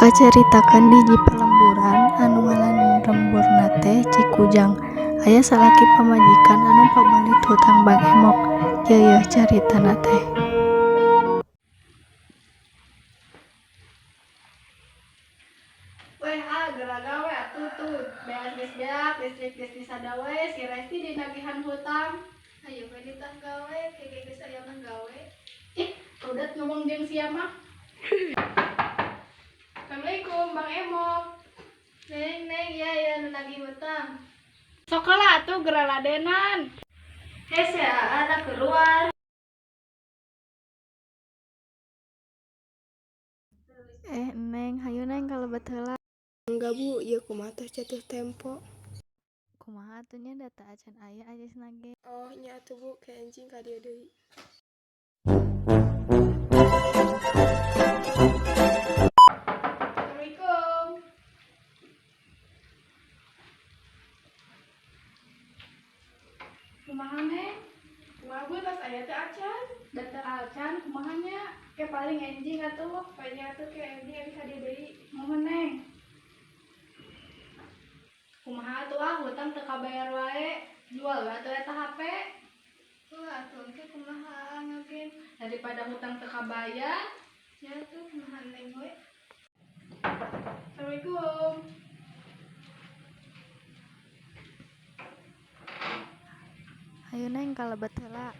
Kacaritakeun di hiji palemburan anu ngaran lemburna teh Cikujang, aya salaki pamajikan anu pabelit hutang Bank Emok. Kieu yeuh caritana teh. Weh ah, geura gawe atuh tuh. Beas geus beak, listrik geus disada we, si Resti dinagihan hutang. Ayo we ditah gawe, kege geus aya mah gawe. Ih, rudet ngomong jeung sia mah. Assalamualaikum, Bang Emok. Neng, neng, iya ya nu nagih hutang. Sok lah atuh geura ladenan. Hese aa keluar. Eh Neng, hayu Neng kalebet heula. Enggak, Bu, ieu kumaha tos jatuh tempo. Kumaha atuh nya data acan aya ajesna ge. Oh, nya atuh, Bu, ke enjing ka dieu deui. Assalamualaikum. Kumaha, Neng? Kumaha, Bu, tos aya teu acan? Data acan kumaha nya? Ke paling enjing atuh. Nya atuh ke enjing abi ka dieu deui. Nuhun, Neng. Kumaha atuh ah, hutang teu kabayar wae. Jual we atuh eta HP. Wah, atuh engke kumaha ngeukeun. Daripada hutang teu kabayar. Nya atuh kumaha neng we. Assalamualaikum. Hayu Neng kalebet heula.